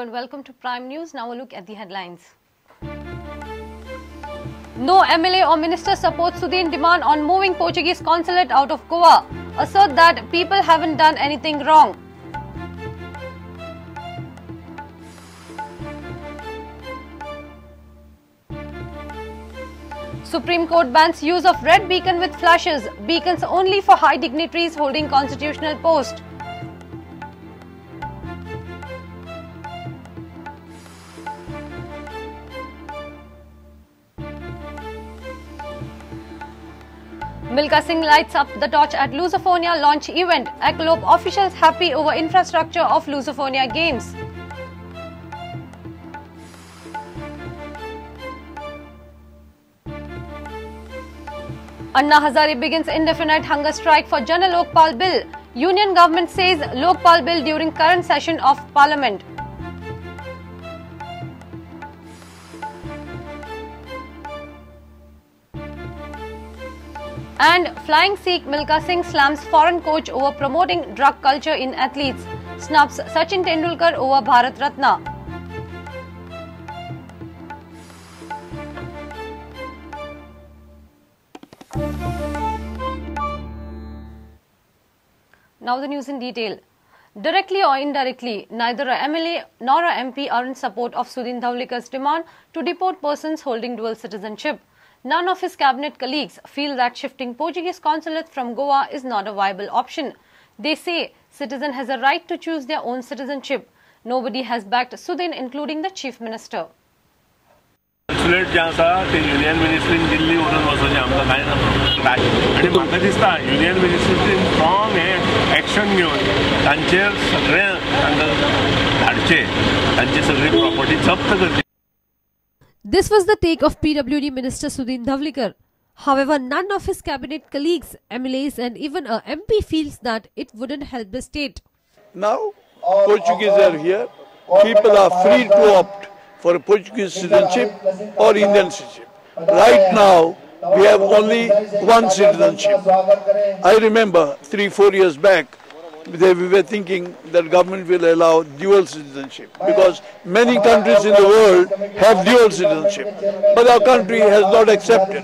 Hello and welcome to Prime News. Now a look at the headlines. No MLA or minister supports Sudin demand on moving Portuguese consulate out of Goa. Assert that people haven't done anything wrong. Supreme Court bans use of red beacon with flashes. Beacons only for high dignitaries holding constitutional post. Milkha Singh lights up the torch at Lusofonia launch event. Aclope officials happy over infrastructure of Lusofonia Games. Anna Hazare begins indefinite hunger strike for Jana Lokpal Bill. Union government says Lokpal Bill during current session of Parliament. And flying Sikh Milkha Singh slams foreign coach over promoting drug culture in athletes. Snubs Sachin Tendulkar over Bharat Ratna. Now the news in detail. Directly or indirectly, neither a MLA nor a MP are in support of Sudin Dhavalikkar's demand to deport persons holding dual citizenship. None of his cabinet colleagues feel that shifting Portuguese consulate from Goa is not a viable option. They say citizen has a right to choose their own citizenship. Nobody has backed Sudin, including the Chief Minister. Consulate जे आसा ते union मिनिस्ट्रीन दिल्ली व्हरून वचोचें आमकां कांय ना problem. आनी म्हाका दिसता union मिनिस्ट्रीन strong हें एक्शन घेवन तांचेर सगळें तांकां धाडचें, तांची सगळी प्रॉपर्टी जप्त करची. This was the take of PWD Minister Sudin Dhavalikar. However, none of his cabinet colleagues, MLAs and even a MP feels that it wouldn't help the state. Now, Portuguese are here. People are free to opt for Portuguese citizenship or Indian citizenship. Right now, we have only one citizenship. I remember 3-4 years back, we were thinking that government will allow dual citizenship because many countries in the world have dual citizenship. But our country has not accepted.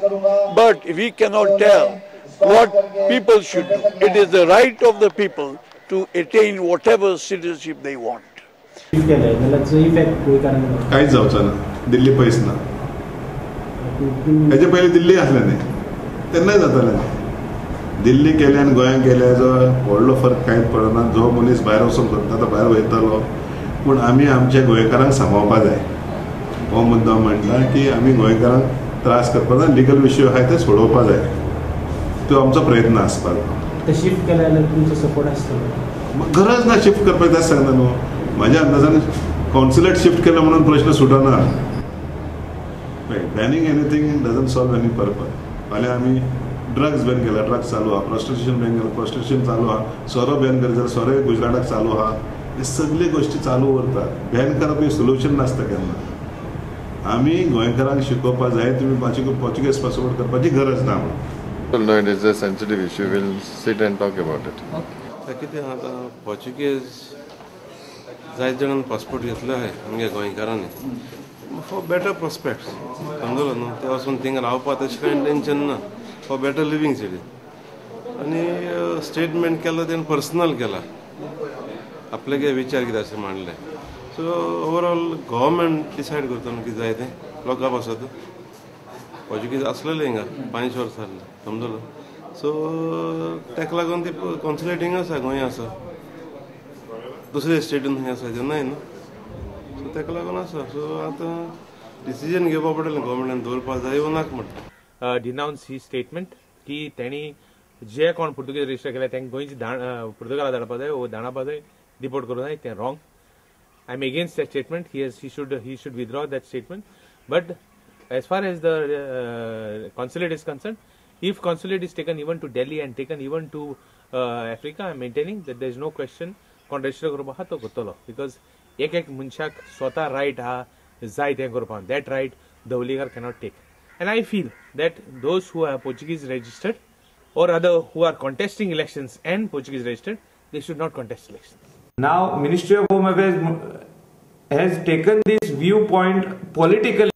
But we cannot tell what people should do. It is the right of the people to attain whatever citizenship they want. कांयच जावचो ना, दिल्ली पयस ना. हेजे पयलीं दिल्ली आसलें न्ही, तेन्नाय जातालें. दिल्ली केले आनी गोंयांत केले हाचो व्हडलो फरक कांयच पडना. जो मनीस भायर वचूंक सोदता तो भायर वयतलो, पूण आमी आमच्या गोंयकारांक सांबाळपा जाय. हो मुद्दो म्हणटा की आमी गोंयकारांक त्रास करपा जाय, लिगल विशय आहाय ते सोडोवपा जाय, तो आमचो प्रयत्न आसपाक जाय. शिफ्ट केल्यार तुमचो सपोर्ट आसतलो? गरज ना शिफ्ट करपाक, तें सांगता न्हू. म्हाज्या अंदाजान कॉन्सुलेट शिफ्ट केलें म्हणून प्रश्न सुटना. Banning anything doesn't solve any purpose. फाल्यां आमी ड्रग्स बॅन केला, ड्रग्स चालू आहा, प्रोस्टिट्यूशन बॅन केला, प्रोस्टिट्यूशन चालू आहा, सोरो बॅन करीत जाल्यार सोरोय गुजराताक चालू आहा. हे सगळे गोश्टी चालू उरतात. बॅन करप हें सोल्युशन नासता केन्ना. आमी गोंयकारांक शिकोवपाक जाय, तुमी पोर्चुगीज पासपोर्ट करपाची गरज ना म्हणून. No, it is a sensitive issue. We'll sit and talk about it. कितें आतां पोर्चुगीज जायते जाणांनी पासपोर्ट घेतलो आहे आमगे गोंयकारांनी फॉर बेटर प्रोस्पेक्ट्स, समजलो न्हू. ते वचून थिंगा रावपा तशें कांय टेंशन ना, फॉर बेटर लिवींग सिटी. आनी स्टेटमेंट केला तेणें पर्सनल केला, आपल्यागे विचार कितें अशें मांडलें. सो ओवरऑल गव्हर्मेंट डिसायड करता न्हू कितें जाय तें लोकां पासत. पोर्चुगीज आसलेले हिंगा 5 वर्सां जालें, समजलो. सो ताका लागून ती कॉन्सुलेट हिंगा आसा, गोंया आसा, दुसरे स्टेटीन खंय आसा तेन्नाय न्हू. सो ताका लागून आसा. सो आतां डिसिजन घेवपा पडटलें गव्हर्मेंटान, दवरपा जाय वो नाका म्हणटा. डिनाउन्स ही स्टेटमेंट की तेणी जे कोण पुर्तुगेज रजिस्टर केले तांकां गोंयची पुर्तुगाला धाडपा जाय वो धाडपा जाय, डिपोर्ट करूं जाय, तें wrong. I am against that statement. He should withdraw that statement. But as far as the consulate is concerned, if consulate is taken even to Delhi and taken even to Africa, I am maintaining that there is no question कोण register करपा आहा तो करतलो, because एक एक मनशाक स्वता right आहा जाय तें करपाक. That right Dhavalikar cannot take. And I feel that those who are Portuguese registered or other who are contesting elections and Portuguese registered, they should not contest elections. Now, Ministry of Home Affairs Has taken this view point politically,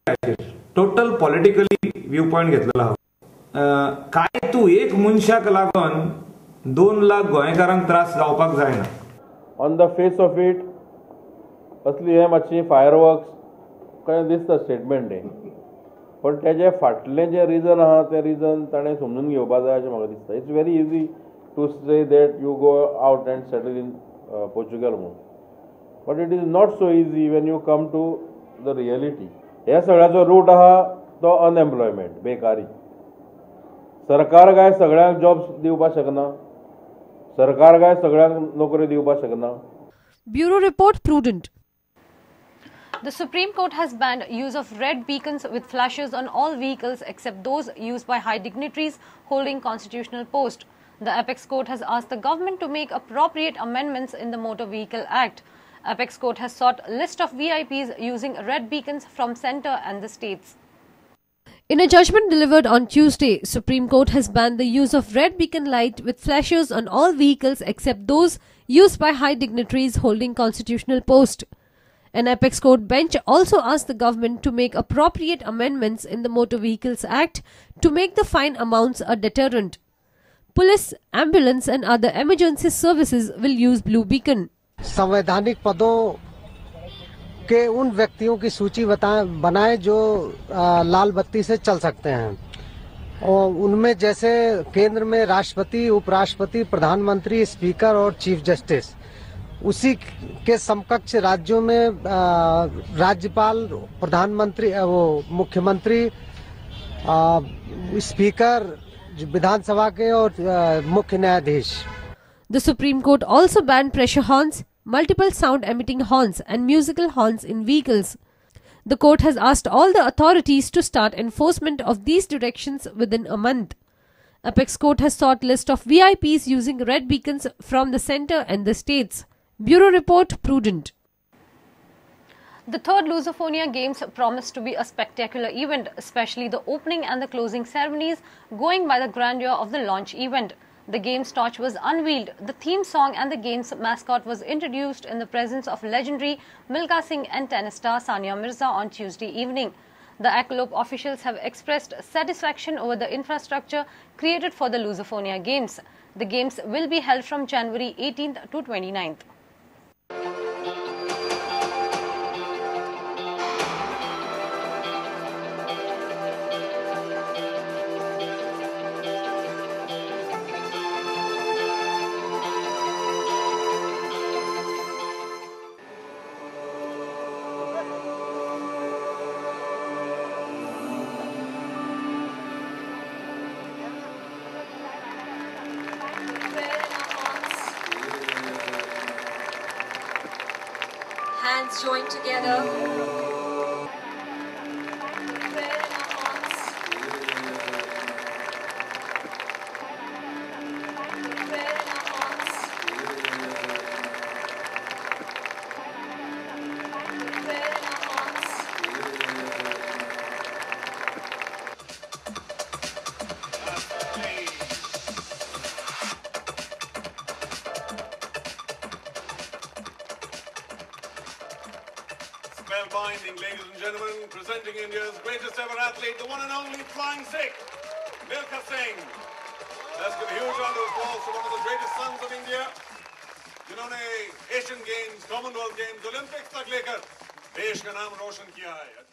total politically view point घेतलेलो आहा. काय तूं एक मनशाक लागून 2 लाख गोंयकारांक त्रास जावपाक जायना. On the face of it असली हे मातशी फायरवर्क्स कशें दिसता स्टेटमेंट हें, पण तेजे फाटलें जें रिजन आहा तें रिजन ताणें समजून घेवपा जाय अशें म्हाका दिसता. It's very easy to say that you go out and settle in Portugal म्हणून, but it is not so easy when you come to the reality. ह्या सगळ्याचो रूट आहा तो अनएम्प्लॉयमेंट, बेकारी. सरकार काय सगळ्यांक जॉब्स दिवपाक शकना, सरकार काय सगळ्यांक नोकरी दिवपाक शकना. Bureau report, Prudent. The Supreme Court has banned use of red beacons with flashes on all vehicles except those used by high dignitaries holding constitutional post. The Apex Court has asked the government to make appropriate amendments in the Motor Vehicle Act. Apex Court has sought a list of VIPs using red beacons from centre and the states. In a judgment delivered on Tuesday, Supreme Court has banned the use of red beacon light with flashes on all vehicles except those used by high dignitaries holding constitutional post. An Apex Court bench also asked the government to make appropriate amendments in the Motor Vehicles Act to make the fine amounts a deterrent. Police, ambulance and other emergency services will use blue beacon. संवैधानिक पदों K उन व्यक्तियों की सूची बनाएं जो लाल बत्ती से चल सकते हैं, और उनमें जैसे केंद्र में राष्ट्रपति, उपराष्ट्रपति, प्रधानमंत्री, स्पीकर और चीफ जस्टिस, उसी के समकक्ष राज्यों में राज्यपाल, प्रधानमंत्री, वो मुख्यमंत्री, स्पीकर विधानसभा के और मुख्य न्यायाधीश. The Supreme Court also banned pressure horns, multiple sound emitting horns and musical horns in vehicles. The court has asked all the authorities to start enforcement of these directions within a month. Apex Court has sought list of VIPs using red beacons from the centre and the states. Bureau Report, Prudent. The third Lusophonia Games promised to be a spectacular event, especially the opening and the closing ceremonies going by the grandeur of the launch event. The Games torch was unveiled, the theme song and the Games mascot was introduced in the presence of legendary Milkha Singh and tennis star Sania Mirza on Tuesday evening. The Acolop officials have expressed satisfaction over the infrastructure created for the Lusophonia Games. The Games will be held from January 18th to 29th. Hands joined together. Prayer in our hearts. Prayer in our hearts. Prayer in our hearts. Spellbinding, ladies and gentlemen, presenting India's greatest ever athlete, the one and only flying Sikh, Milkha Singh. Let's give a huge round of applause to one of the greatest sons of India, जिन्होंने Asian Games, Commonwealth Games, Olympics तक लेकर देश का नाम रोशन किया है.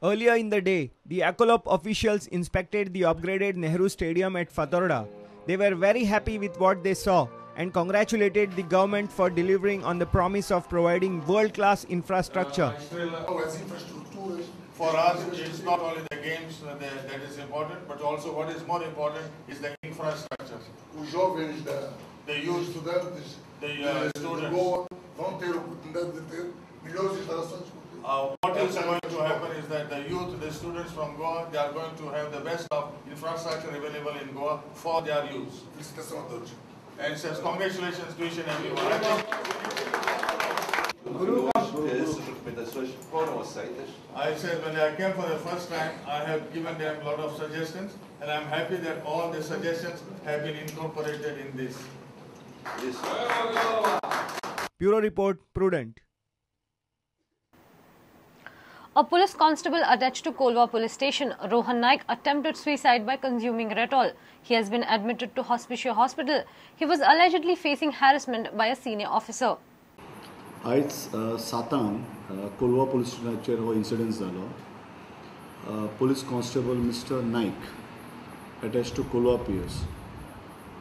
Earlier in the day, the Acolop officials inspected the upgraded Nehru Stadium at Fatorda. They were very happy with what they saw and congratulated the government for delivering on the promise of providing world-class infrastructure. For us, it's not only the games that is important, but also what is more important is the infrastructure. Os jovens da, the youth, estudantes, the students Goa vão ter a oportunidade de ter melhores instalações. What is going to happen is that the youth, the students from Goa, they are going to have the best of infrastructure available in Goa for their use. And says congratulations to each and everyone. I said when I came for the first time, I have given them a lot of suggestions, and I'm happy that all the suggestions have been incorporated in this. Bureau Report, Prudent. A police constable attached to Kolwa police station, Rohan Naik, attempted suicide by consuming Ratol. He has been admitted to Hospicio Hospital. He was allegedly facing harassment by a senior officer. आयज 7 Colva police स्टेशनाचेर हो incident जालो. Police constable mister Naik attach to Colva PS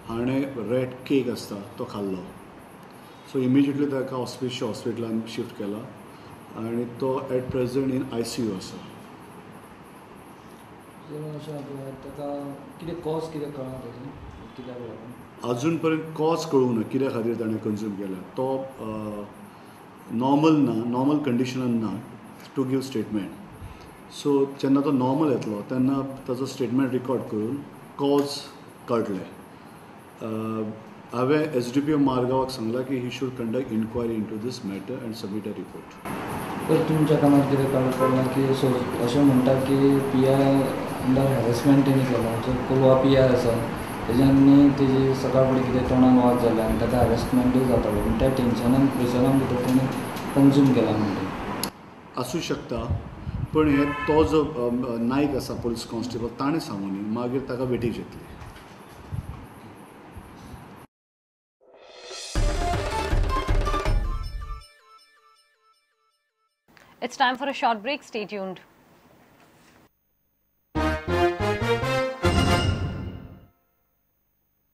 हाणें red cake आसता तो खाल्लो. So immediately ताका हॉस्पिशियो हॉस्पिटलान शिफ्ट केला आनी तो एट प्रेझेंट इन ICU आसा. अजून पर्यंत कॉज कळूंक ना कित्या खातीर ताणें कंज्यूम केला. तो नॉर्मल ना, नॉर्मल कंडिशनान ना टू गिव स्टेटमेंट. सो जेन्ना तो नॉर्मल येतलो तेन्ना ताचो स्टेटमेंट रिकॉर्ड करून कॉज कळटलें. हांवें SDPO मारगांवाक सांगलां की he should conduct inquiry into this matter and submit a report. तर तुमच्या कानार कितें कळ्ळां की अशें म्हणटा की PI under harassment तेणी केलां. जो कोलवा PI आसा तेज्यानी तेजी सकाळ फुडें कितें तोंडान वाद जाले आनी ताका हॅरेसमेंटूय जातालो, पूण त्या टेंशनान प्रेशरान भितर तेणी कंज्यूम केला म्हणटा. आसूं शकता, पण हे तो जो नायक आसा पुलीस कॉन्स्टेबल ताणें सांगूनी, मागीर ताका वेटेज येतली. It's time for a short break. Stay tuned.